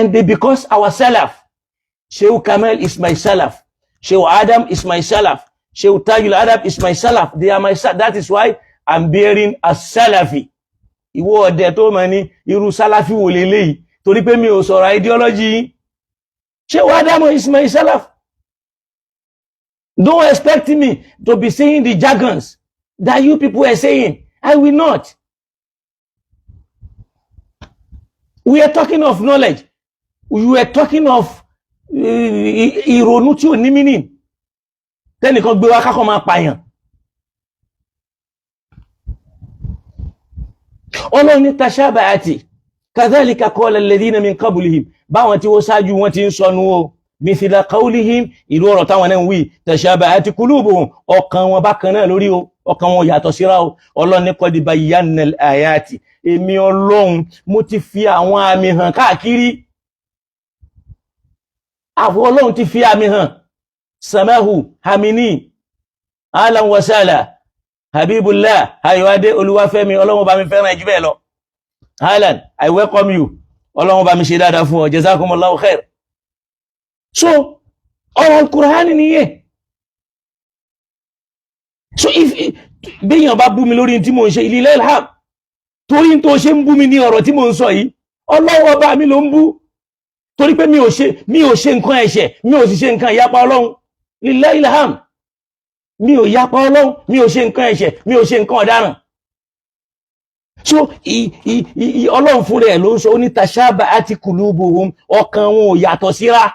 And they, because our Salaf, Shehu Kamal is my Salaf, Shehu Adam is my Salaf, Shehu Tajul Adab is my Salaf. They are my Salaf. That is why I'm bearing a Salafi. Ìwọ ọ̀dẹ̀ tó mọ̀ ní irú Salafi wò leléyìí, torí pé mi ò sọ̀rọ̀ ideology yín. Shehu Adam is my Salaf. Don't expect me to be saying the jargons that you people are saying. I will not. We are talking of knowledge. We are talking of ìrònú tí ò ní meaning. Tẹ́nìkan gbé wá kákọ́ máa pààyàn. Ọlọ́run ní tashabahati kadhalika qala alladhina min qablihim, báwọn tí ó ṣáájú wọn ti ń sọnù o, mithla qawlihim, ìlú ọ̀rọ̀ táwọn náà ń wí, tashabahati qulubuhum, ọkàn wọn bákan náà lórí o, ọkàn wọn yàtọ̀ síra o. Ọlọ́run ní qad bayyana al-ayati, èmi Ọlọ́run mo ti fi àwọn àmì hàn káàkiri. Àwọn Ọlọ́run ti fi àmì hàn. Samahu hamini alan wasala Habibullah Ayọ̀adé Olúwafẹ́mi, Ọlọ́run bá mi fẹ́ràn ẹjú bẹ́ẹ̀ lọ. Alan, I welcome you. Ọlọ́run bá mi ṣe dáadáa fún ọ. Jazakumullahu khair. So ọ̀rọ̀ Kùránì nìyẹn. So if béèyàn bá bú mi lórí tí mò ń ṣe ilé ilham, torí tó ṣe ń bú mi ní ọ̀rọ̀ tí mò ń sọ yìí, Ọlọ́run ọba mi ló ń bú, torí pé mi ò ṣe nǹkan ẹ̀ṣẹ̀, mi ò sì ṣe nǹkan ìyapa Ọlọ́run. Lillahi ilham, mi ò yapa Ọlọ́run, mi ò ṣe nǹkan ẹ̀ṣẹ̀, mi ò ṣe nǹkan ọ̀daràn. So Ọlọ́run fúnra ẹ̀ ló ń sọ, ó ní tashabahati qulubuhum, ọkàn wọn ò yàtọ̀ síra.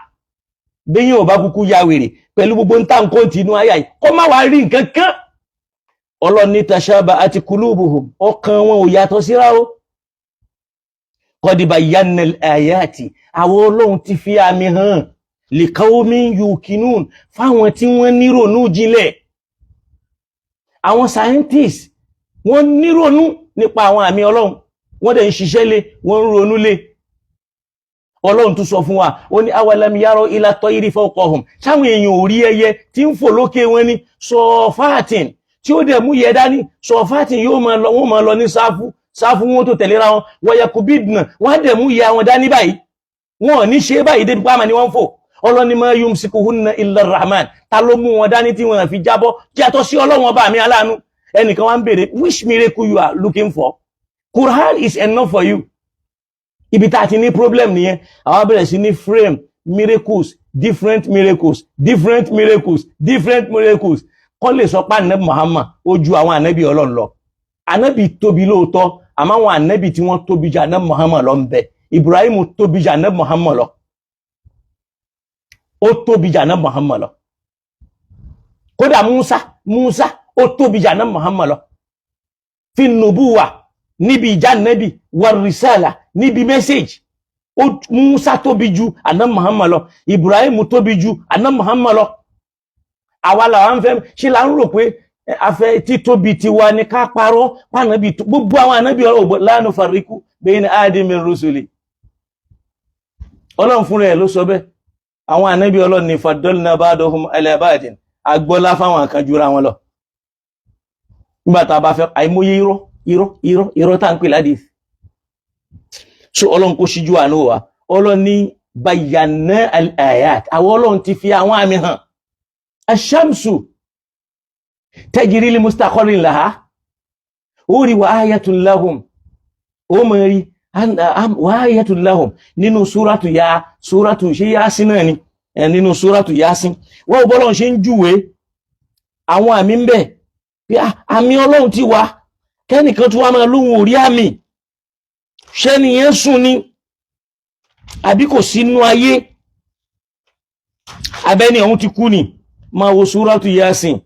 Béyìn ò bá kúkú ya wèrè pẹ̀lú gbogbo ń tà ń kó tìǹú ayá yìí, kó má wàá rí nǹkan kan. Ọlọ́run ní tashabahati qulubuhum, ọkàn wọn ò yàtọ̀ síra o. Qad bayyana al-ayati, àwọn Ọlọ́run ti fi àmì hàn, liqawmin yuqinun, fáwọn tí wọ́n nírònú jinlẹ̀. Àwọn scientists wọ́n nírònú nípa àwọn àmì Ọlọ́run, wọ́n dẹ̀ ń ṣiṣẹ́ lé, wọ́n ń ronú lé. Ọlọ́run tún sọ fún wa, ó ní awalam yaraw ila tayri fawqahum, sáwọn èèyàn ò rí ẹyẹ tí ń fò lókè wọn ní sọfáàtìn, tí ó dẹ̀ mú yẹ dání, sọfáàtìn yóò máa lọ, wọ́n máa lọ ní sáfù sáfù, wọn tó tẹ̀léra wọn, wayakubidna, wọ́n á dẹ̀ mú yẹ àwọn dání báyìí, wọn ò ní ṣe báyìí débi pàmò ni wọ́n ń fò. Ọlọ́ni ma yumsikuhunna illa rahman, ta ló mú wọn dání tí wọn fi jábọ́ yàtọ̀ sí Ọlọ́run ọba mi aláàánú? Ẹnìkan wá ń béèrè which miracle you are looking for. Quran is enough for you. Ibi tá a ti ní problem nìyẹn. Àwa bẹ̀rẹ̀ sí ní frame miracles, different miracles, different miracles, different miracles, kọ́ lè sọ pé Ànábì Muhammad ó ju àwọn ànábì Ọlọ́run lọ. Ànábì tóbi lóòótọ́, àmọ́ àwọn ànábì tí wọ́n tóbi ju Ànábì Muhammad lọ ń bẹ. Ibrahim tóbi ju Ànábì Muhammad lọ, ó tóbi ju Ànábì Muhammad lọ. Kódà Musa ó tóbi ju Ànábì Muhammad lọ fi nubuwa, níbi ìjà nẹ́bì wà risala, níbi message. Musa tóbi ju Ànábì Muhammad lọ, Ibrahim tóbi ju Ànábì Muhammad lọ. Àwa làwọn fẹ́ ṣe là ń rò pé afẹ́ títóbi tiwa ní ká parọ́ pànàbí gbogbo àwọn ànábì ọ̀rọ̀ la nufarriqu bayna ahadin min rusuli. Ọlọ́run fúnra ẹ̀ ló sọ bẹ́ẹ̀. Àwọn ànábì Ọlọ́run ní faddalna ba'dahum ala ba'din, agbọ́lá fáwọn kan jura wọn lọ. Nígbà tá a bá fẹ́ àìmọye irọ́ irọ́ irọ́ irọ́ tá à ń pè ládìí. So Ọlọ́run kó ṣíjú àánú wa. Ọlọ́run ní bayyana al-ayat, àwọn Ọlọ́run ti fi àwọn àmì hàn. Ash-shamsu tajri li mustaqarrin laha, ó rí wa ayatun lahum, ó mọ̀ rí wa ayatun lahum nínú súrátù ya súrátù ṣe Yásín náà ni, nínú súrátù Yásín, wọ́n bọ́lọ́run ṣe ń júwe àwọn àmì ń bẹ pé àmì Ọlọ́run ti wà. Kẹ́nìkan tí wọ́n máa lóhun orí àmì, ṣẹ́ni yẹn sùn ni àbí kò sínú ayé, abẹ́ni ọ̀hún ti kú ni? Máa wo súrátù Yásìn,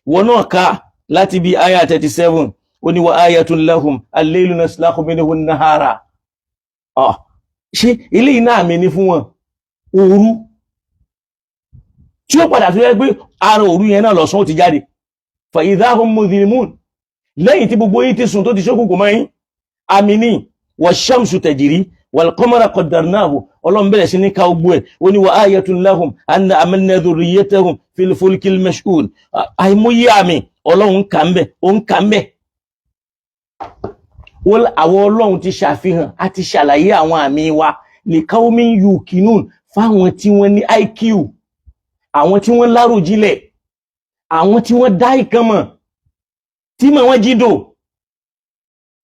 wọ́n náà ká láti bí aya 37. Ó ní wa ayatun lahum al-laylu naslakhu minhu an-nahara. Ṣé ilé iná àmì ni fún wọn? Òru tí ó padà tó yẹ pé ara òru yẹn náà lọ́sàn ó ti jáde, fa idha hum mudhlimun, lẹ́yìn tí gbogbo yín ti sùn tó ti ṣókùnkùn mọ́ yín. Àmì ní wash-shamsu tajri wal-qamara qaddarnahu. Ọlọ́run bẹ̀rẹ̀ sí ní ká ogbó ẹ̀. Ó ní wa ayatun lahum anna amalna dhurriyyatahum fil fulkil mashhun. Àìmọye àmì Ọlọ́run kà ń bẹ̀, ó ń kà ń bẹ̀. Àwọn Ọlọ́run ti ṣàfihàn, a ti ṣàlàyé àwọn àmì wa. Li qawmin yuqinun, fáwọn tí wọ́n ní IQ, àwọn tí wọ́n láròjinlẹ̀, àwọn tí wọ́n dá ìkan mọ̀, tí mọ̀ wọ́n jídò,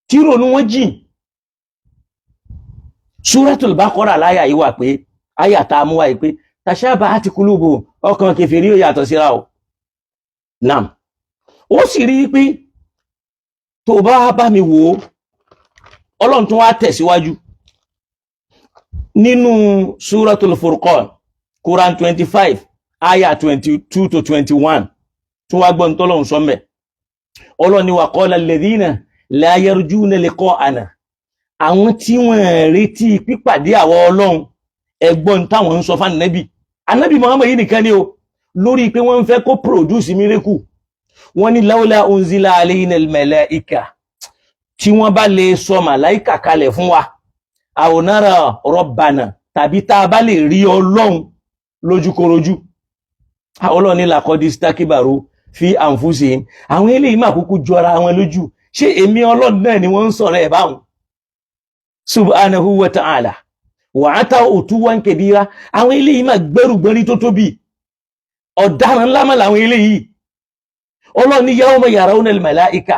tí ronú wọ́n jìn. Suratul Baqara láyà yìí wà pé àyà tá a mú wáyé pé tashabahati qulubuhum, ọkàn kèfèrí ó yàtọ̀ síra o. Nam ó sì rí i pé tó bá bá mi wò ó, Ọlọ́run tún wá tẹ̀síwájú nínú Suratul Furqan, Quran 25 aya 22 to 21. Tún wá gbọ́n tọ́lọ́run sọ́mẹ̀. Ọlọ́run ní wa qala alladhina la yarjuna liqa'ana, àwọn tí wọ́n retí pípàdé àwọn Ọlọ́run, ẹgbọ́n táwọn ń sọ fún Ànábì, Ànábì Muhammad yìí nìkan ni o, lórí pé wọ́n ń fẹ́ kó produce miracle. Wọ́n ní lawla unzila alayna al-malaika, tí wọ́n bá lè sọ màláìkà kalẹ̀ fún wa, aw nara rabbana, tàbí tá a bá lè rí Ọlọ́run lójúkorojú. Ọlọ́run ní laqad istakbaru fi anfusihim, àwọn eléyìí máa kúkú jọra wọn lójú. Ṣé èmi Ọlọ́run náà ni wọ́n ń sọ̀rọ̀ ẹ̀ báwọn? Subhanahu wa ta'ala. Wa ataw utuwan kabira, àwọn eléyìí máa gbẹ́rù gbẹ́rí tó tóbi, ọ̀daràn ńlá mà làwọn eléyìí. Ọlọ́run ní yawma yarawna al-malaika,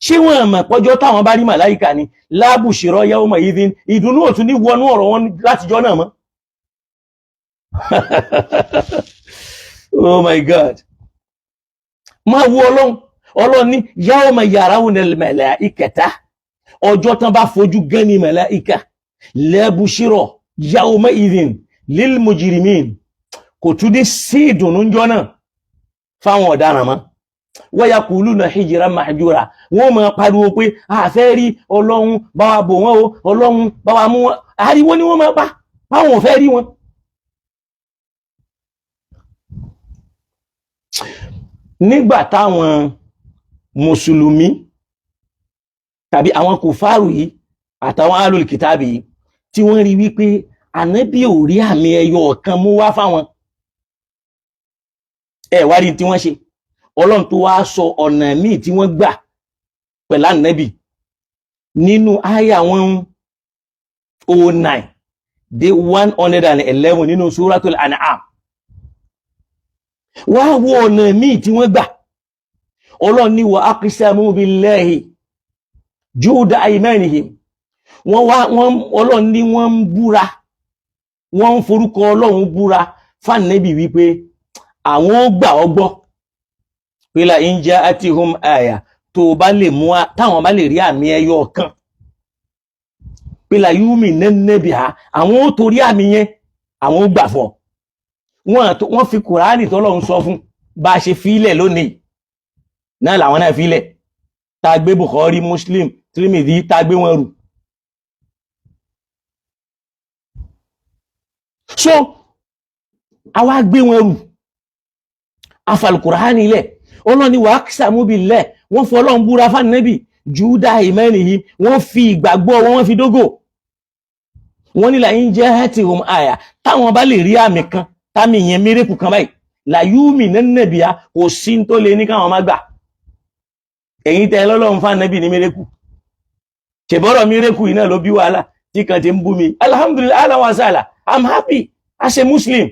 ṣé wọn mọ̀ pọ́jọ́ táwọn bá rí màláìka ni? La bushra yawma idhin, ìdùnnú òtún ní wọnú ọ̀rọ̀ wọn látijọ́ náà mọ́. Oh my God, máa wo Ọlọ́run. Ọlọ́run ní yawma yarawna al-malaikata, ọjọ́ tán bá fojú gán ní màláìka, la bushra yawma idhin lil mujrimin, kò tún ní sí ìdùnnú ńjọ́ náà fáwọn ọ̀daràn mọ́. Wa yaquluna hijran mahjura, wọ́n máa pariwo pé a fẹ́ rí Ọlọ́run, bá wa bò wọ́n o, Ọlọ́run bá wa mú wọn. Ariwo ni wọ́n máa pa báwọn ò fẹ́ rí wọn. Nígbà táwọn mùsùlùmí tàbí àwọn kùfárù yìí àtàwọn alul kitabi yìí tí wọ́n rí wípé Ànábì ò rí àmì ẹyọ ọ̀kan mú wá fáwọn, ẹ wá rí tí wọ́n ṣe. Ọlọ́run tó wá sọ ọ̀nà míì tí wọ́n gbà pẹ̀lú Ànábì nínú àyà 109 dé 111 nínú Suratul An'am. Wá wo ọ̀nà míì tí wọ́n gbà. Ọlọ́run ní wa aqsamu billahi juhda aymanihim, wọ́n wá wọ́n, Ọlọ́run ní wọ́n ń búra, wọ́n ń forúkọ Ọlọ́run búra fáànẹ́bì wípé àwọn ó gbà ọ́ gbọ́ pé la in ja'atihum aya, tó o bá lè mú táwọn bá lè rí àmì ẹyọ kan, pé la yu'minanna biha, àwọn ó torí àmì yẹn, àwọn ó gbà fún ọ. Wọ́n fi Kùránì tọ́lọ́run sọ fún bá a ṣe fílẹ̀ lónìí náà làwọn náà fílẹ̀, tá a gbé Bukhari, Muslim, Tirmidhi, tá a gbé wọn rù. So àwa gbé wọn rù, afalùkùránì ilẹ̀. Ọlọ́ni wà á sàmú billah, wọ́n fọlọ́n búra fánàbì júdà ìmẹ́nìyí, wọ́n fi ìgbàgbọ́ wọn, wọ́n fi dógò. Wọ́n ní làyín jẹ́ hẹ́tìhùn àyà, táwọn bá lè rí àmì kan, táàmì yẹn mírèkù kan báyìí, làyúmì nẹ́nẹ̀bíà, kò sí tó lè ní káwọn má gbà. Èyí tẹ́ lọ́lọ́run fánàbì ní mírèkù, ṣèbọ́rọ̀ mírèkù yìí náà ló bí wàhálà tí kan ti ń bú mi. Alhamdulillah, ahlan wa sahlan, I'm happy as a Muslim,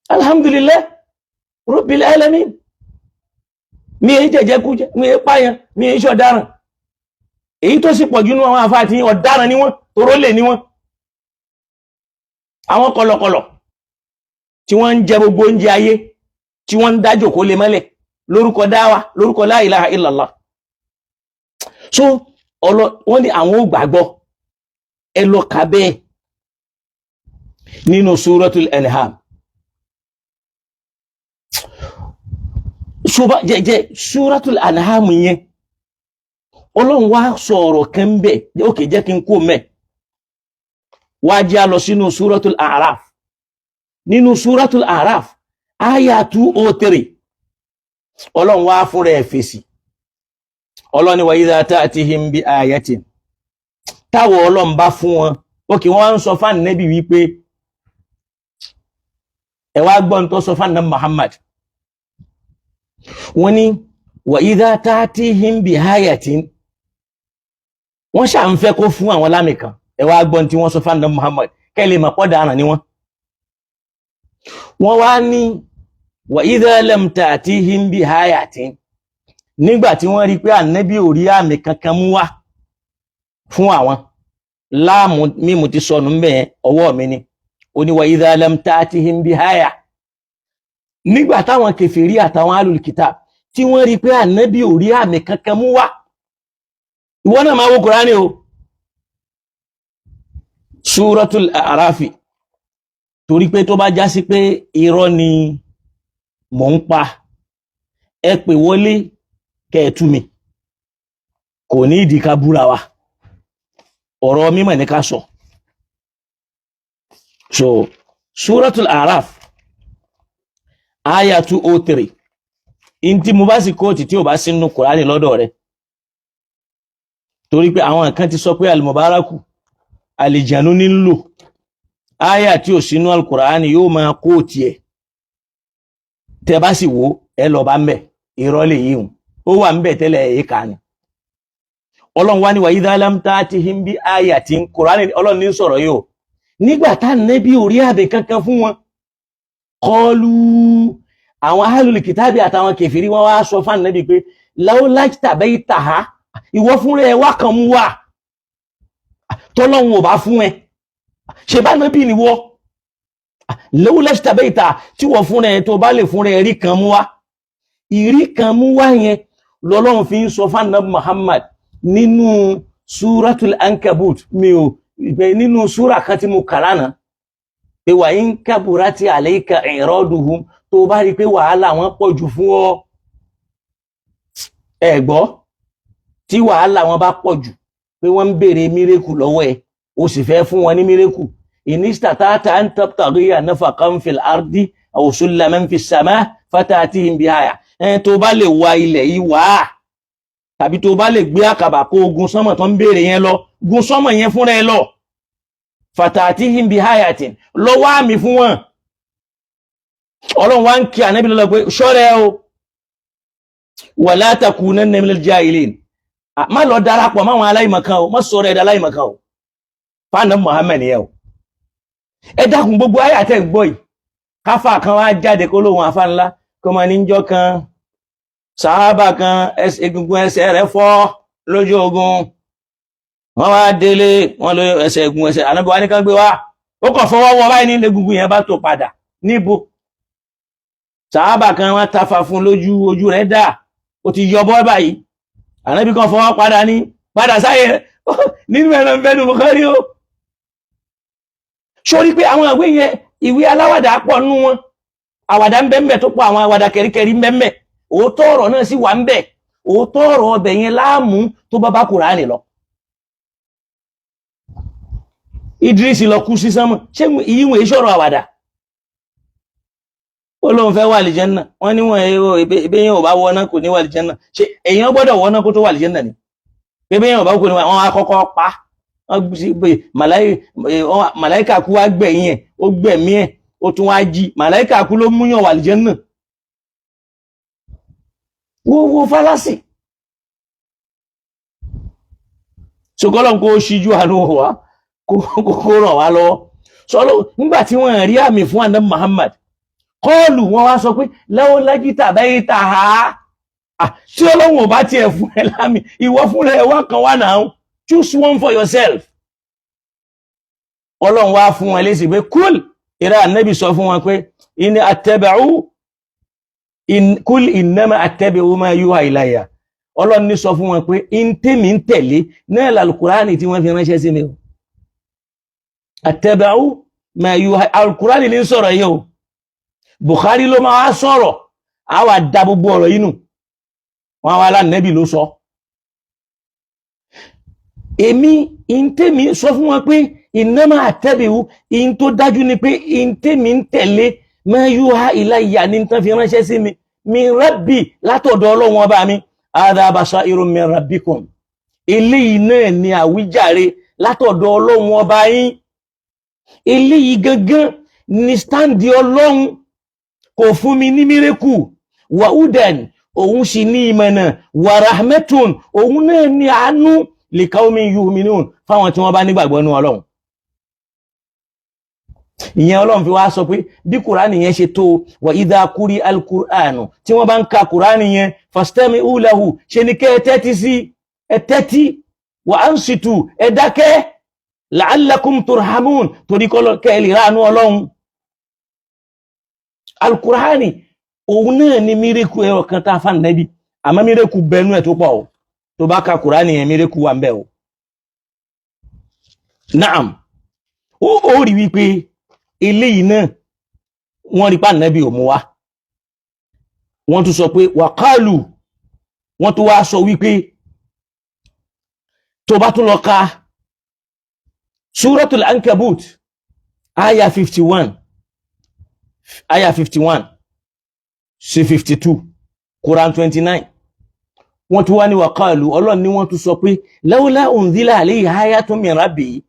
alhamdulillah rabbil alamin. Mi èyí jẹjẹkújẹ, mi èyí pààyàn, mi èyí ṣọ̀daràn. Èyí tó sì pọ̀jù nínú àwọn àfáà tí ọ̀daràn ni wọ́n, toró lè ní wọ́n, àwọn kọlọkọlọ tí wọ́n ń jẹ gbogbo oúnjẹ ayé, tí wọ́n ń dájò kó lè mọ́lẹ̀ lórúkọ dáwà, lórúkọ la ilaha illallah. So wọ́n ní àwọn ò gbàgbọ́. Ẹ lọ kà bẹ́ẹ̀ nínú Suratul An'am. Ṣọba jẹjẹ Suratul An'am yẹn, Ọlọ́run wá sọ ọ̀rọ̀ kan bẹ́ẹ̀. Ókè, jẹ́ kí n kó mẹ́ wá jẹ́ lọ sínú Suratul A'raf. Nínú Suratul A'raf aya 203, Ọlọ́run wá fúnra ẹ̀ fèsì. Ọlọ́run ní wa idha ta'tihim bi ayatin, táwọn Ọlọ́run bá fún wọn. Ókè, wọ́n wá ń sọ fún Ànábì wípé ẹ wá gbọ́n tó sọ fún Ànábì Muhammad. Wọ́n ní wa idha ta'tihim bi ayatin, wọ́n ṣà ń fẹ́ kó fún àwọn lámì kan. Ẹ wá gbọ́n tí wọ́n sọ fún Muhammad, kẹ́lẹ́ mọ̀ pọ́ dáná ni wọ́n. Wọ́n wá ní wa idha lam ta'tihim bi ayatin, nígbà tí wọ́n rí pé ànábì ò rí àmì kankan mú wá fún àwọn, láàmú mímu ti sọnù ń bẹ̀ ọwọ́ mi ni. Ó ní wa idha lam ta'tihim bi aya, nígbà táwọn kèfèrí àtàwọn ahlul kitab tí wọ́n rí pé ànábì ò rí àmì kankan mú wá. Ìwọ náà máa wo Kùránì o, Suratul A'rafi, torí pé tó bá já sí pé irọ́ ni mò ń pa, ẹ pè wọlé kẹ́ẹ̀tú mi. Kò ní ìdí ká búra wa, ọ̀rọ̀ mímọ̀ ní ká sọ. So Suratul A'raf aya 203, in tí mo bá sì quote tí ò bá sínú Kùránì lọ́dọ̀ rẹ̀, torí pé àwọn kan ti sọ pé Al-Mubaraku àlìjànú ní ń lò, aya tí ò sínú Al-Kùránì yóò máa quote ẹ̀. Tẹ bá sì wò, ẹ lọ bá ń bẹ̀, irọ́ lè yíhun, ó wà ń bẹ̀ tẹ́lẹ̀, èyí kà ní. Ọlọ́run wá ní wa idha lam ta'tihim bi ayatin, Kùránì, Ọlọ́run ní sọ̀rọ̀ yìí o. Nígbà tá nẹ́bí ò rí àbẹ̀ kankan fún wọn, qalu, àwọn ahlul kitabi àtàwọn kèfèrí, wọn wá sọ fún ànábì pé lawla ijtabaitaha, ìwọ fúnra ẹ wá kan mú wá, tọ́lọ́run ò bá fún ẹ ṣe bá nábì ni wọ́. Lawla ijtabaita, tí wọ́n fúnra ẹ tó bá lè fúnra ẹ rí kan mú wá, ìrí kan mú wá yẹn lọ́lọ́run fi ń sọ fún ànábì Muhammad nínú Suratul Ankabut. Mi ò nínú súra kan tí mo kà lánàá pé wa in kaburati alayka i'raduhum, tó bá rí pé wàhálà wọn pọ̀ jù fún ọ, ẹ gbọ́, tí wàhálà wọn bá pọ̀ jù pé wọ́n ń béèrè miracle lọ́wọ́ ẹ̀, o sì fẹ́ fún wọn ní miracle, in istata'ta an tabtaghiya nafaqan fil ardi aw sullaman fis sama fatatihim bi aya. Ẹ tó bá lè wa ilẹ̀ yìí wá, tàbí tó bá lè gbé àkàbà kó gun sánmọ̀ tó ń béèrè yẹn lọ, gun sánmọ̀ yẹn fúnra ẹ lọ, fatatihim bi ayatin, lọ́wọ́ àmì fún wọn. Ọlọ́run wá ń kí ànábì lọ́lọ́ pé ṣọ́rẹ́ o, wala takunanna minal jahilin, má lọ darapọ̀ máwọn aláìmọ̀kan o, má sọ̀rọ̀ ẹ̀dá aláìmọ̀kan o. Fáànà Muhammad yẹn o. Ẹ dákun, gbogbo ayé àtẹ̀ gbọ́ yìí, káfà kan wá jáde kó lóhun afá ńlá kó máa níjọ́ kan, sàábà kan, egungun ẹsẹ̀ rẹ̀ fọ́ lójú ogun, wọ́n wá délé, wọ́n ló ẹsẹ̀ egun ẹsẹ̀ ànábì wá ní kán gbé wá, ó kàn fọwọ́ wọ báyìí ní egungun yẹn bá tó padà. Níbo? Sàábà kan, wọ́n tafa fún lójú, ojú rẹ̀ dà, ó ti yọ bọ́ báyìí, ànábì kan fọwọ́ padà ní padà sáyé rẹ̀. Nínú ẹ̀rọ ń bẹ́nu Bukhari o. Sórí pé àwọn ìwé yẹn, ìwé aláwàdà pọ̀ nínú wọn, àwàdà ń bẹ ń bẹ tó pọ̀, àwọn àwàdà kẹríkẹrí ń bẹ ń bẹ, òótọ́ ọ̀rọ̀ náà sì wà ń bẹ. Òótọ́ ọ̀rọ̀ ọbẹ̀ yẹn láàmú tó bá bá Kùránì lọ. Idris lọ kú sí sánmọ̀, ṣé ìyíwọ̀n ìṣọ̀rọ̀ àwàdà? Ó lóun fẹ́ wà àlìjẹ́nnà, wọ́n ní wọ́n ebe yẹn ò bá wọná kò ní wà àlìjẹ́nnà. Ṣé èèyàn gbọ́dọ̀ wọná kó tó wà àlìjẹ́nnà ni? Ebe yẹn ò bá kò ní wà, wọ́n á kọ́kọ́ pa màláìkà kú wá gbẹ̀yìn ẹ̀, ó gbẹ̀mí ẹ̀, ó tún wá jí. Màláìkà kú ló múyàn wà àlìjẹ́nnà. Wo wo fálásì sọkọlọ́n kó ṣíjú àánú wa, kó ràn wá lọ́wọ́. Sọlọ́ nígbà tí wọ́n rí àmì fún àná Muhammad, kọ́ọ̀lù, wọn wá sọ pé lẹ́wọ́n lágítà bẹ́ẹ̀ tà á, tí Ọlọ́run ò bá tiẹ̀ fún ẹ lámì, ìwọ fúnra ẹ wá kan wá náà, choose one for yourself. Ọlọ́run wá fún wọn lésì pé kúl, ìrẹ́ ànábì, sọ fún wọn pé in attaba'u kúl innama attabi'u ma yuha ilayya. Ọlọ́run ní sọ fún wọn pé in tèmi ń tẹ̀lé náà làlùkùránì tí wọ́n fi ránṣẹ́ sí mi o. Attaba'u ma yuha, alùkùránì ní sọ̀rọ̀ yìí o. Bukhari ló máa wá sọ̀rọ̀, a wà da gbogbo ọ̀rọ̀ yìí nù, wọ́n wá lánàbì ló sọ. Èmi ìntèmi sọ fún wọn pé innama attabi'u, in tó dájú ni pé ìntèmi ń tẹ̀lé, ma yuha ilayya, ní tán fi ránṣẹ́ sí mi, min rabbi, látọ̀dọ̀ Ọlọ́run ọba mi. Hadha basairun min rabbikum, eléyìí náà ni àwíjàre látọ̀dọ̀ Ọlọ́run ọba yín. Eléyìí gangan ni stand Ọlọ́run. Kò fún mi ní miracle, wa hudan, òun sì ní ìmọ̀nà, wa rahmatun, òun náà ní àánú, Liqawmin yu'minun, fáwọn tí wọ́n bá nígbàgbọ́ nú Ọlọ́run. Ìyẹn Ọlọ́run fi wá sọ pé bí Kùránì yẹn ṣe tó, wa idha quri'a al-Qur'anu, tí wọ́n bá ń ka Kùránì yẹn, fastami'u lahu, ṣe ni kẹ́ ẹ tẹ́tí sí, ẹ tẹ́tí, wa ansitu, ẹ dákẹ́, la'allakum turhamun, torí kẹ́ ẹ lè ráàánú Ọlọ́run. Al-Qur'ani òun náà ni mírèkù ẹ̀rọ kan tá a fà nẹ́bí, àmọ́ mírèkù bẹnu ẹ̀ tó pọ̀ o. Tó bá ka Kùránì yẹn, mírèkù wà ń bẹ o. Naam, ó rí wípé eléyìí náà wọ́n rí pàǹnẹ́bí ò mú wá. Wọ́n tún sọ pé wàkálù, wọ́n tún wá sọ wípé tó bá tún lọ ka Suratul Ankabut, aya 51, aya 51 sí 52, Quran 29, wọ́n tún wá ní wàkálù, Ọlọ́run ní wọ́n tún sọ pé lawla unzila alayhi ayatun min rabbi,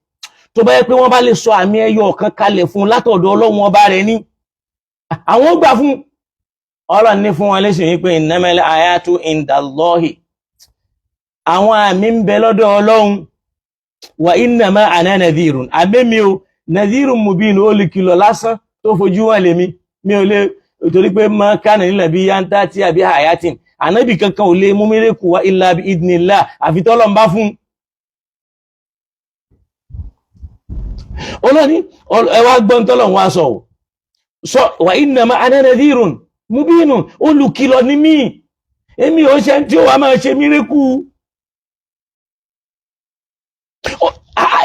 tó bá yẹ pé wọ́n bá lè sọ àmì ẹyọ kan kalẹ̀ fún látọ̀dọ̀ Ọlọ́run ọba rẹ̀ ní, àwọn gbà fún. Ọlọ́run ní fún wọn lẹ́sìn wípé innamal ayatu indallahi, àwọn àmì ń bẹ lọ́dọ̀ Ọlọ́run, wa innama ana nadhirun, àmẹ́mi o, nadhirun mubin, olùkìlọ̀ lásán tó fojú wọn lèmi, mi ò lè, torí pé ma kana lin an ta'tiya bi ayatin, ànábì kankan ò lè mú mírèkù wá illa bi idnillah, àfi tọ́lọ́run bá fún. Olóní ẹwà gbọ́n tọ́lọ̀ wá sọ ò sọ, wa innama ana nadhirun mubinun, olùkìlọ̀ ní mí, èmi ò ṣe tí ó wà máa ṣe mírèkù.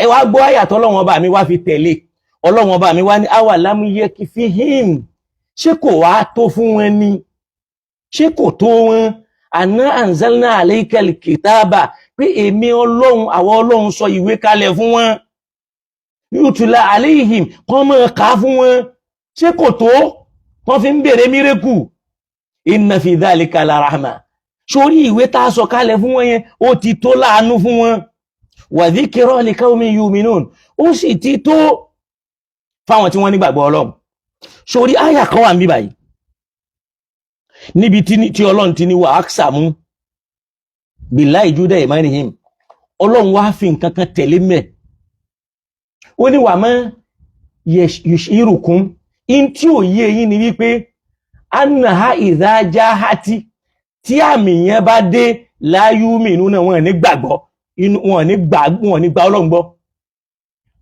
Ẹwà gbọ́ àyà tọ́lọ́wọ́n ọba mi wá fi tẹ̀lé. Ọlọ́wọ́n ọba mi wá ní awa lam yakfihim, ṣé kò wá tó fún wọn ni? Ṣé kò tó wọn? Àná anzalna alaykal kitaba, pé èmi Ọlọ́run, àwọn Ọlọ́run sọ ìwé kalẹ̀ fún wọn, yútùlá aléhìm, kọ́ mọ́ ká fún wọn, ṣé kò tó wọ́n fi ń bèèrè mírèkù? Inna fi dhalika la rahma, sórí ìwé tá a sọ kalẹ̀ fún wọn yẹn, ó ti tó láàánú fún wọn, wa dhikra li qawmin yu'minun, ó sì ti tó fáwọn tí wọ́n nígbàgbọ́ Ọlọ́run. Sórí àyà kan wà ń bí báyìí níbi tí Ọlọ́run ti ní wa aqsamu billahi juda imanihim, Ọlọ́run wá fi nǹkan kan tẹ̀lé mẹ́, ó ní wà mọ́ yushirukum, in tí ò yé yín ni wípé annaha idha jahati, tí àmì yẹn bá dé, la yu'minuna, wọn ní gbàgbọ́, wọn ní gbà, wọn ní gbà Ọlọ́run gbọ́.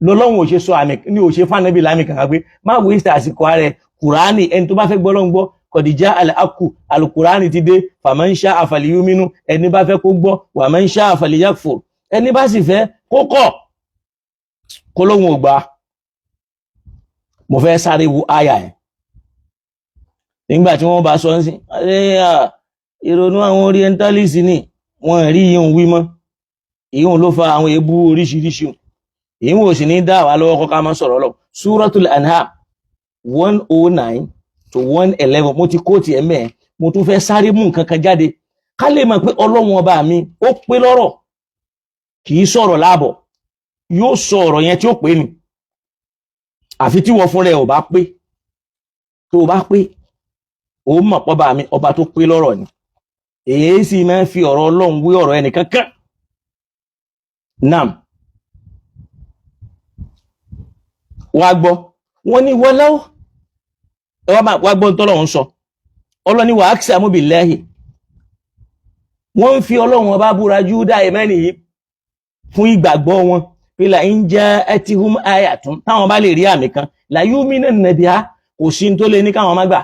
Lọ́lọ́run ò ṣe sọ àmì ní ò ṣe fánàbí lámì kankan pé má waste àsìkò rẹ̀. Kùránì, ẹni tó bá fẹ́ gbọ́ Ọlọ́run gbọ́, kọ̀dìjá al-haqqu, alukùránì ti dé, faman sha'a falyu'minu, ẹni bá fẹ́ kó gbọ́, wa man sha'a falyakfur, ẹni bá sì fẹ́ kó kọ̀, kó lóhun ò gbà. Mo fẹ́ sáré wo àyà ẹ̀ nígbà tí wọ́n bá sọ ń sìn, ìrònú àwọn orientalist ni wọ́n rí yíò wí mọ́, ìyíhun ló fa àwọn èébú oríṣiríṣi, ìyíhun ò sì ní dá wà lọ́wọ́ kọ́ká máa sọ̀rọ̀ lọ. Suratul An'am 109 to 111, mo ti kóòtì ẹ̀ mẹ́ẹ̀. Mo tún fẹ́ sáré mú nǹkan kan jáde ká lè mọ̀ pé Ọlọ́run ọba mi ó pé lọ́rọ̀, kì í sọ̀rọ̀ láàbọ̀, yóò sọ ọ̀rọ̀ yẹn tí ó pé ni, àfi tí wọ́n fúnra ẹ̀ ò bá pé. Tó o bá pé, ó mọ̀ pọ́ba mi ọba tó pé lọ́rọ̀ ni, èyí sì máa ń fi ọ̀rọ̀ Ọlọ́run wé ọ̀rọ̀ ẹnìkankan. Nam, wá gbọ́, wọ́n ní wọ́láwọ́, wá gbọ́ tọ́lọ́run sọ. Ọlọ́run ní wa aqsamu billahi, wọ́n ń fi Ọlọ́run ọba búra, Júdà ẹ̀mẹ́ni yìí, fún ìgbàgbọ́ wọn pé la in ja'atuhum ayatun, táwọn bá lè rí àmì kan, la yu'minanna biha, kò sí tó lè ní káwọn má gbà.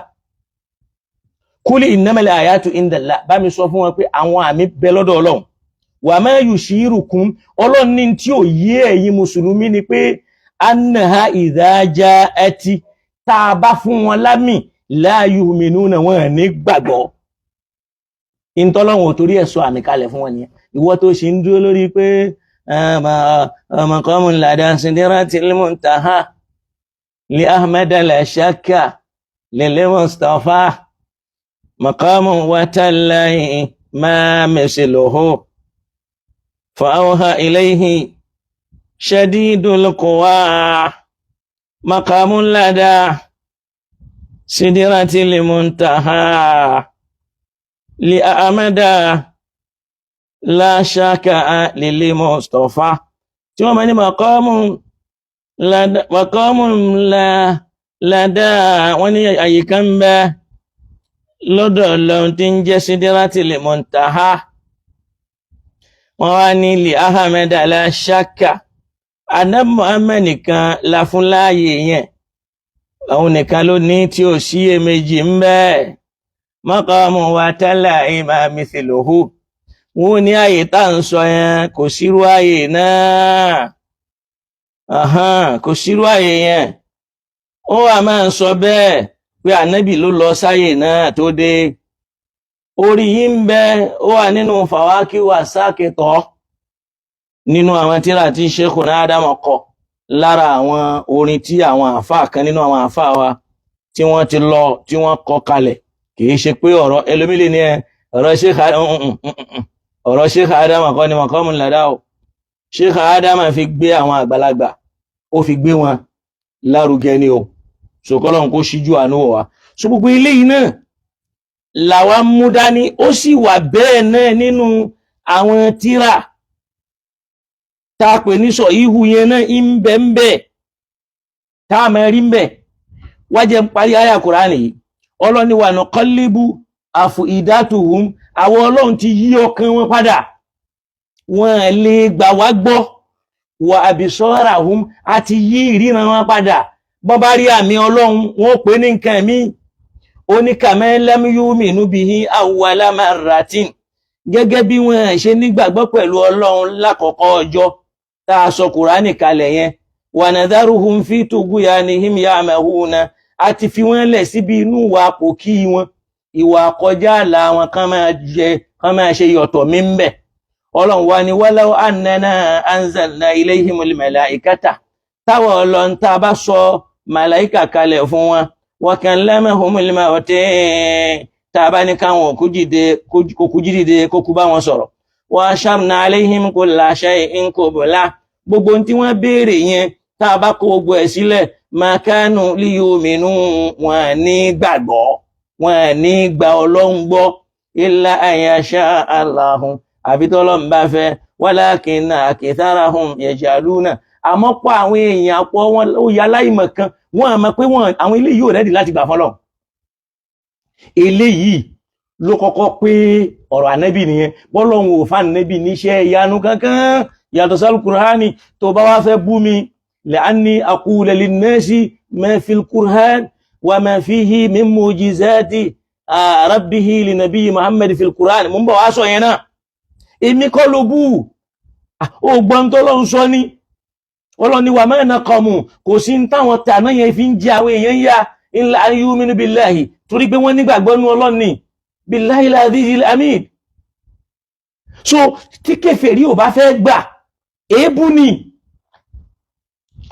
Kúlì innamal ayatu indallah, bá mi sọ fún wọn pé àwọn àmì bẹ lọ́dọ̀ Ọlọ́run. Wa ma yushirukum, Ọlọ́run ní tí ò yé ẹ̀yin mùsùlùmí ni pé annaha idha ja'ati, tá a bá fún wọn lámì, la yu'minuna, wọn ní gbàgbọ́. Ìntọ́lọ́run ò torí ẹ̀ sọ àmì kalẹ̀ fún wọn nìyẹn. Ìwọ tó ṣì ń dúró lórí pé maqamun lada sidratil muntaha li ahmada la shakka lil mustafa maqamun watallahi ma misluhu fa awha ilayhi shadidul quwa maqamun lada sidratil muntaha li ahmada. La shaka lil Mustafa, tí wọ́n máa ní maqamun lada, wọ́n ní àyíká ń bẹ lọ́dọ̀ Ọlọ́run tí ń jẹ́ Sidratil Muntaha. Wọ́n wá ní li Ahmed la shaka, Ànábì Muhammad nìkan la fún láàyè yẹn, òun nìkan ló ní tí ò sí èméjì ń bẹ. Maqamu wa tala ima mithluhu, wọn ní àyè tá à ń sọ yẹn, kò sírú àyè náà, kò sírú àyè yẹn. Ó wà máa ń sọ bẹ́ẹ̀ pé Ànábì ló lọ sáyè náà tó dé. Orí yìí ń bẹ, ó wà nínú fàwákì wà sákìtọ̀, nínú àwọn tírà tí Sheikhuna Ádámù kọ, lára àwọn orin tí àwọn àáfàá kan nínú àwọn àáfàá wa tí wọ́n ti lọ, tí wọ́n kọ kalẹ̀. Kìí ṣe pé ọ̀rọ̀ ẹlòmílẹ̀ ni ẹ ọ̀rọ̀ Sheikh, ọ̀rọ̀ Sheikh Ádámù kọ́ ni maqamun lada o. Sheikh Ádámù fi gbé àwọn àgbàlagbà, ó fi gbé wọn lárugẹ ni o. Sòkòlọ́n kó ṣíjú àánú wa. So gbogbo eléyìí náà làwa mú dání, ó sì wà bẹ́ẹ̀ náà nínú àwọn tírà tá a pè ní sọ ihu yẹn náà, ń bẹ ń bẹ tá a máa rí ń bẹ. Wájẹ ń parí àyà Kùránì yìí. Ọlọ́ni wa nuqallibu afuidatuhum, àwọn Ọlọ́run ti yí ọkàn wọn padà, wọn lè gbà wá gbọ́. Wa absarahum, àti yí ìríran wọn padà, bọ́n bá rí àmì Ọlọ́run, wọn ò pè ní nǹkan míì. Ó ní kama lam yu'minu bihi awwala marratin, gẹ́gẹ́ bí wọ́n ṣe nígbàgbọ́ pẹ̀lú Ọlọ́run lákọ̀ọ́kọ́ ọjọ́ tá a sọ Kùránì kalẹ̀ yẹn. Wa nadharuhum fi tughyanihim ya'mahuna, a ti fi wọ́n lẹ̀ síbi inú ìwà pòkí wọn, ìwà kọjá àlà wọn, kán máa jẹ, kán máa ṣe yọ̀tọ̀ mí ń bẹ̀. Ọlọ́run wa ni walaw annana anzalna ilayhimul malaikata, táwọn Ọlọ́run tá a bá sọ màláìkà kalẹ̀ fún wọn, wa kallamahumul mawta, tá a bá ní káwọn òkú jídìde kó kú bá wọn sọ̀rọ̀, wa asharna alayhim kulla shay'in qubla, gbogbo ohun tí wọ́n béèrè yẹn, tá a bá kó gbogbo ẹ̀ sílẹ̀, ma kanu liyuminu, wọn ní gbàgbọ́, wọn ní gba Ọlọ́run gbọ́, illa an yasha Allahu, àbí tọ́lọ́run bá fẹ́, walakinna aktharahum yajhaluna. Àmọ́ pọ̀ àwọn èèyàn pọ̀ wọn ó ya láìmọ̀ kan, wọ́n àmọ́ pé wọ́n àwọn eléyìí ò ready láti gbà fọ́lọ̀. Eléyìí ló kọ́kọ́ pé ọ̀rọ̀ ànẹ́bì nìyẹn. Bọ́lọ́hun ò fà ànẹ́bì níṣẹ́ ìyanu kankan yàtọ̀ sálù kùránì. Tó bá wá fẹ́ bú mi, la'anni aqula linnasi ma fil Qur'an wa ma fihi min mu'jizati rabbihi li nabiyyi Muhammad fil Qur'an. Mo ń bọ̀ wá sọ yẹn náà. Èmi kọ́ ló bú, ó gbọ́n tó lọ́n sọ ní. Ọlọ́ni wa ma naqamu, kò sí ní táwọn tàná yẹn fi ń jẹ àwọn èèyàn yá, illa an yu'minu billahi, torí pé wọ́n nígbàgbọ́ nú Ọlọ́ni, billahi al-azizil hamid. So tí kèfèrí ò bá fẹ́ gbà, èébú ni.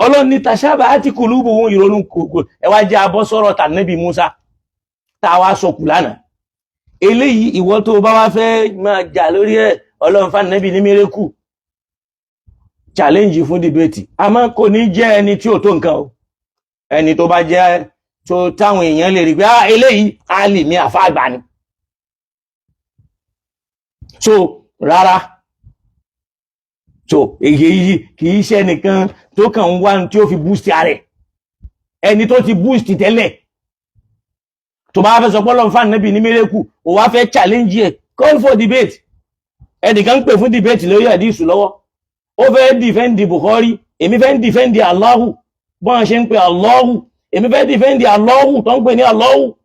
Ọlọ́ni tashabahati qulubuhum, ìrònú kòkò. Ẹ wá jẹ́ abọ́ sọ̀rọ̀ tànẹ́bì Musa tá a wá sọ kù lánàá. Eléyìí, ìwọ tó bá wá fẹ́ máa jà lórí ẹ̀, Ọlọ́run fànẹ́bì ní miracle, challenge fún debate. Àmọ́ kò ní jẹ́ ẹni tí ò tó nǹkan o, ẹni tó bá jẹ́ tó táwọn èèyàn lè rí pé, ah, eléyìí á lè mi àfáàgbà ni. So rárá, so èyí yìí kì í ṣe ẹnìkan tó kàn ń wá tí ó fi boost ara ẹ̀, ẹni tó ti boost tẹ́lẹ̀. Tó bá fẹ́ sọ pé Ọlọ́run fún ní miracle, ò wá fẹ́ challenge ẹ̀, call for debate. Ẹnìkan ń pè fún debate lórí àdìsù lọ́wọ́, ó fẹ́ defend Bukhari, èmi fẹ́ defend Allahu. Bọ́n ṣe ń pè Allahu, èmi fẹ́ defend Allahu tó ń pè ní Allahu.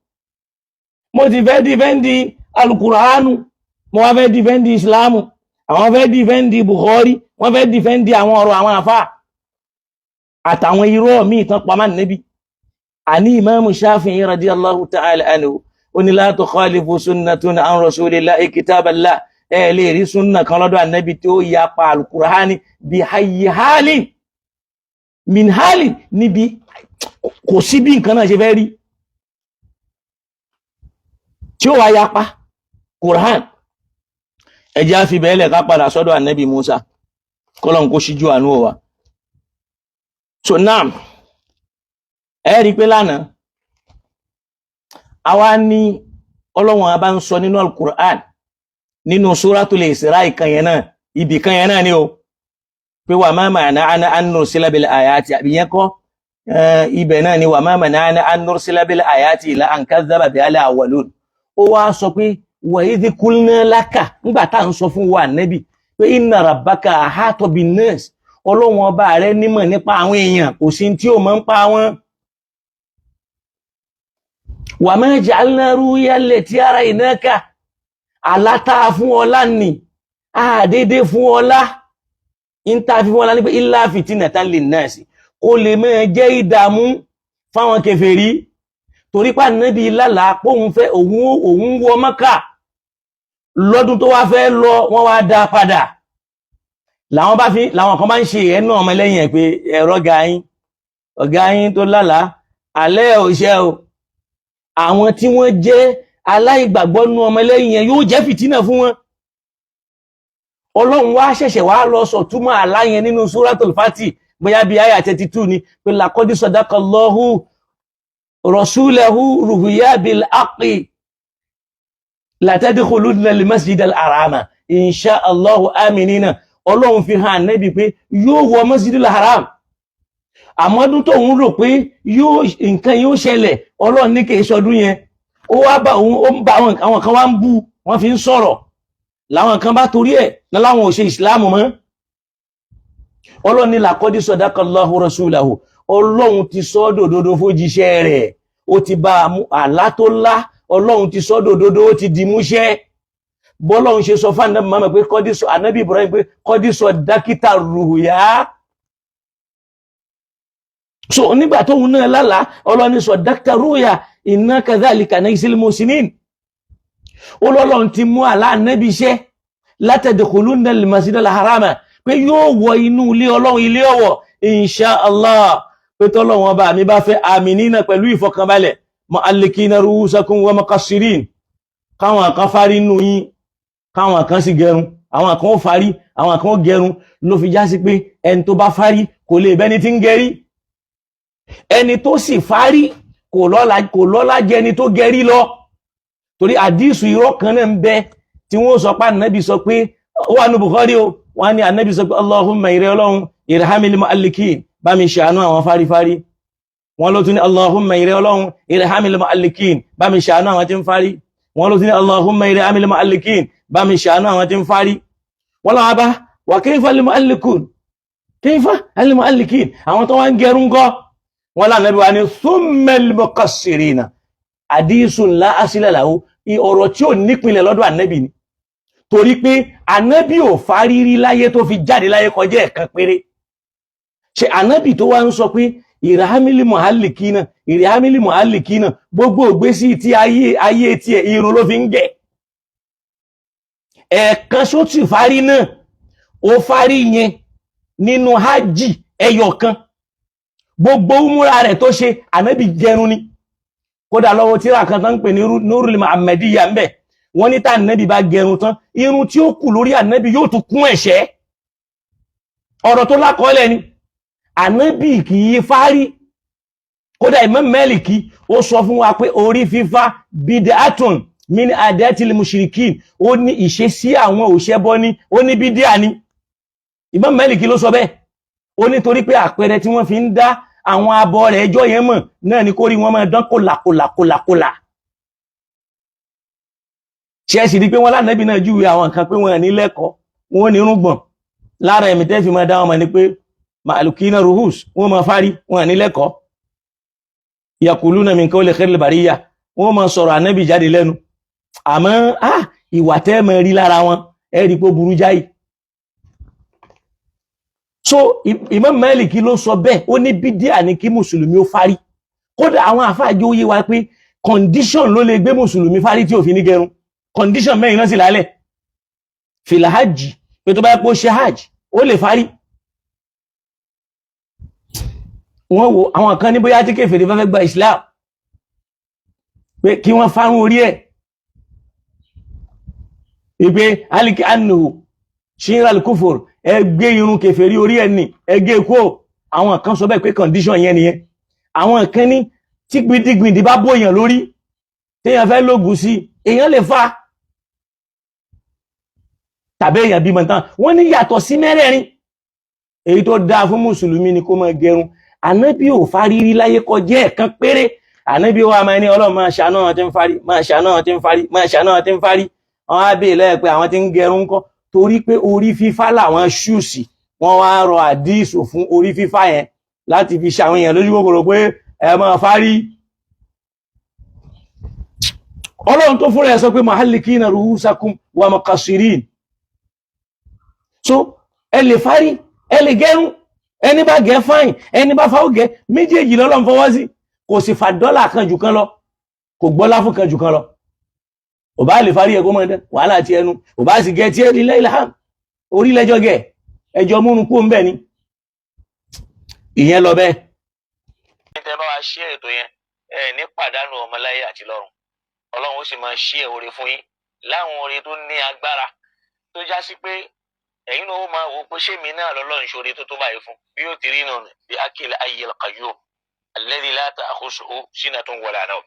Mo ti fẹ́ defend Alukuranu, mo wá fẹ́ defend Islamu, àwọn fẹ́ defend Bukhari, wọ́n fẹ́ defend àwọn ọ̀rọ̀ àwọn àfà àtàwọn irọ́ míì tán pamá níbi. Àní Ìmáàmù Shafi'i radiyallahu ta'ala anhu, ó ní la tukhalifu sunnatun an rasulillahi kitaballah, ẹ lè rí súnà kan lọ́dọ̀ ànábì tí ó yapa alukur'ani bí hayyi hali min hali, níbi kò sí bí nǹkan náà ṣe fẹ́ rí tí ó wá yapa Qur'an. Ẹ jẹ́ á fi bẹ́ẹ̀lẹ̀, ká padà sọ́dọ̀ ànábì Musa, kọ́lọ́n kó ṣíjú àánú wa. So now, ẹ rí i pé lánàá àwa ní Ọlọ́run a bá ń sọ nínú alukur'an. Nínú Suratul Isra ìkan yẹn náà, ibì kan yẹn náà ni o, pé wa ma mana'ana an nursila bil ayati, àbí yẹn kọ́, ibẹ̀ náà ni wa ma mana'ana an nursila bil ayati illa an kazzaba bihal awwalun. Ó wá sọ pé wa idh qulna laka, nígbà tá à ń sọ fún wa nẹ́bì pé inna rabbaka ahata bin nas, Ọlọ́run ọba rẹ nímọ̀ nípa àwọn èèyàn, kò sí tí ó mọ̀ ń pa wọn. Wa ma ja'alna ru'ya allati araynaka, àlátà fún ọlá ni àdédé fún ọlá ìta fi fún ọlá ní pé illa fitnatan linnasi, kó lè máa jẹ́ ìdààmú fáwọn kèfèrí, torí pa nábì lálàá póun fẹ́ òun wọ Mọ́kà lọ́dún tó wá fẹ́ lọ, wọ́n wá dá padà. Làwọn bá fi làwọn kan bá ń ṣe ẹnu ọmọ lẹ́yìn ẹ̀ pé ẹ̀rọ ọ̀gá yín tó lálàá alẹ́ òṣẹ́ o. Àwọn tí wọ́n jẹ́ aláìgbàgbọ́ nú ọmọ lẹ́yìn yẹn yóò jẹ́ fìtínà fún wọn. Ọlọ́run wá ṣẹ̀ṣẹ̀ wá lọ sọ túmọ̀ àlá yẹn nínú Suratul Fati, bóyá bíi àyà 32 ni, pé laqad sadaqallahu rasulahu ru'ya bil haqqi latadkhulunna al-masjid al-harama insha Allahu aminina. Ọlọ́run fi hàn Ànábì pé yóò wọ masjid al-haram, àmọ́dún tóun rò pé yóò nǹkan yóò ṣẹlẹ̀, Ọlọ́run ní kì í ṣọdún yẹn. Ó wá bá òun, ó ń bá àwọn kan wá ń bú, wọ́n fi ń sọ̀rọ̀, làwọn kan bá torí ẹ̀ láwọn ò ṣe ìsìláàmù mọ́. Ọlọ́run ní laqad sadaqallahu rasulahu, Ọlọ́run ti sọ dòdòdó fójíṣẹ́ rẹ̀, ó ti bá àlá tó lá, Ọlọ́run ti sọ dòdòdó, ó ti di múṣẹ́. Bọ́lọ́run ṣe sọ fún Ànábì Muhammad pé kọ́dí sọ Ànábì Ibrahim pé kọ́dí sọ dákítà ruhùyá. So nígbà tóun náà lálàá, Ọlọ́run ní sọ dákítà ruhùyá, inna kadhalika najzil muhsinin. Ọlọ́run ti mú àlá Ànábì iṣẹ́, latadkhulunna al-masjid al-harama, pé yóò wọ inú ilé Ọlọ́run, ilé ọ̀wọ̀, insha Allah, pé tọ́lọ́run ọba mi bá fẹ́, aminina, pẹ̀lú ìfọkànbalẹ̀, mu'allikina ru'usakum wa muqassirin. Káwọn kan fárí nù yín, káwọn kan sì gẹrun, àwọn kan ó fárí, àwọn kan ó gẹrun. Ló fi já sí pé ẹni tó bá fárí kò lè bẹ́ni tí ń gẹrí, ẹni tó sì fárí kò lọ́lá jẹ ẹni tó gẹrí lọ, torí àdísù irọ́ kan náà ń bẹ tí wọ́n sọ pé Ànábì sọ pé, ó wà ní Bukhari o, wọ́n ní Ànábì sọ pé Allahumma, ìrẹ́ Ọlọ́run, irhamil mu'allikin, bá mi ṣàánú àwọn fárífárí. Wọ́n ló tún ní Allahumma, ìrẹ́ Ọlọ́run, irhamil mu'allikin, bá mi ṣàánú àwọn tí ń fárí. Wọ́n ló tún ní Allahumma irhamil mu'allikin, bá mi ṣàánú àwọn tí ń fárí. Wọ́n lọ́wọ́ bá wà kayfa al-mu'allikun, kayfa al-mu'allikin, àwọn tó wá ń gẹrun kọ́? Wọ́n lá Ànábì wa ní thumma al-muqassirina. Hadisun la asila lahu, ọ̀rọ̀ tí ò nípìnlẹ̀ lọ́dọ̀ Ànábì ni, torí pé Ànábì ò fárírí láyé tó fi jáde láyé kọjá ẹ̀kan péré. Ṣe Ànábì tó wá ń sọ pé irhamil muhallikina, irhamil muhallikina, gbogbo ògbésí tí ayé ayé tiẹ̀, irun ló fi ń gẹ̀, ẹ̀ẹ̀kan sótì fárí náà, ó fárí yẹn nínú hajj ẹyọ kan. Gbogbo umura rẹ̀ tó ṣe, Ànábì jẹrun ni. Kódà lọ́wọ́ tíra kan tán ń pè ní Nurul Muhammadiyya ń bẹ̀, wọ́n ní tá Ànábì bá gẹrun tán, irun tí ó kù lórí Ànábì yóò tún kún ẹ̀ṣẹ́. Ọ̀rọ̀ tó lákọọ́lẹ̀ ni, Ànábì kì í fárí. Kódà Imam Málíkì ó sọ fún wa pé orí fífá bid'atun min adatil mushrikin, ó ní ìṣesí àwọn òṣẹbọ ní, ó ní bídíà ni. Imam Málíkì ló sọ bẹ́ẹ̀. Ó ní torí pé àpẹẹrẹ tí wọ́n fi ń dá àwọn abọ́ rẹ̀ ẹjọ́ yẹn mọ̀ náà ni kórí wọn máa dán kólàkólàkólàkólà. Ṣe é sì rí pé wọ́n lánàbí náà júwe àwọn kan pé wọ́n ní lẹ́kọ̀ọ́, wọ́n ní irùngbọ̀n lára ẹ̀mí tẹ́ fi máa dá wọn mọ̀ ni pé màlùkínà ruhus, wọ́n máa fárí, wọ́n ní lẹ́kọ̀ọ́, yakuluna min qawli khairil bariyya, wọ́n máa sọ̀rọ̀ Ànábì jáde lẹ́nu, àmọ́ ìwà tẹ́ máa rí lára wọn, ẹ rí pé ó burú jáì. So Imam Maliki ló sọ bẹ́ẹ̀, ó ní bídíà ní kí mùsùlùmí ó fárí. Kódà àwọn àfáàjọ ó yé wa pé condition ló lè gbé mùsùlùmí fárí tí ò fi ní gẹrun. Condition mẹ́rin náà sì lálẹ̀ fìlà hajj, pé tó bá yẹ pé ó ṣe hajj, ó lè fárí. Wọ́n wo àwọn kan ní bóyá tí kèfèrí fẹ́ fẹ́ gba Islam, pé kí wọ́n fárún orí ẹ̀, wípé aliki anu shiral kufur, ẹ gbé irun kèfèrí orí ẹ̀ ní ẹ gé kó. Àwọn kan sọ bẹ́ẹ̀ pé condition yẹn nìyẹn. Àwọn kan ní tí gbìndíngbìndín bá bóyàn lórí, téèyàn fẹ́ lóògùn sí, èèyàn lè fa. Tàbí èèyàn bímọ tán, wọ́n ní yàtọ̀ sí mẹ́rẹ̀ẹ̀rin, èyí tó dáa fún mùsùlùmí ni kó máa gẹrun. Ànábì ò fárírí láyé kọjá ẹ̀kan péré. Ànábì wa máa ní Ọlọ́run máa ṣàánú àwọn tí ń fárí, máa ṣàánú àwọn tí ń fárí, máa ṣàánú àwọn tí ń fárí. Wọn á bèè lẹ́yìn pé àwọn tí ń gẹrun ńkọ́? Torí pé orí fífá làwọn ṣùsì, wọ́n wá rọ àdíìsù fún orí fífá yẹn láti fi ṣàwọn èèyàn lójú kòkòrò pé ẹ máa fárí. Ọlọ́run tó fúnra ẹ̀ sọ pé muhallikina ruhusakum wa muqassirin. So ẹ lè fárí, ẹ lè gẹrun. Ẹni bá gẹ, fine. Ẹni bá fáwọ́ gẹ, méjèèjì lọ́lọ́run fọwọ́ sí. Kò sì fà dọ́là kan jù kan lọ, kò gbọ́lá fún kan jù kan lọ. Ò bá lè fárí ẹ kó mọ́ dẹ́ wàhálà ti ẹnu, ò bá sì gẹ tí ẹ lílẹ̀ ilham orílẹ̀-ẹjọ́ gẹ̀, ẹjọ́ múnú kó ń bẹ̀ ni. Ìyẹn lọ bẹ́ẹ̀. Tẹ́ bá wa ṣí ètò yẹn, ẹ ní pàdánù ọmọláyé àti lọ́run. Ọlọ́run ó sì máa ṣí ẹ̀ oore fún yín láwọn oore tó ní agbára, tó já sí pé ẹ̀yin náà ó máa wò pé ṣé mi náà lọ́lọ́run ṣoore tó tó báyìí fún? Bí yóò ti rí nù bí akil ayyil qayyum alladhi la ta'khusuhu sinatun wala nawm.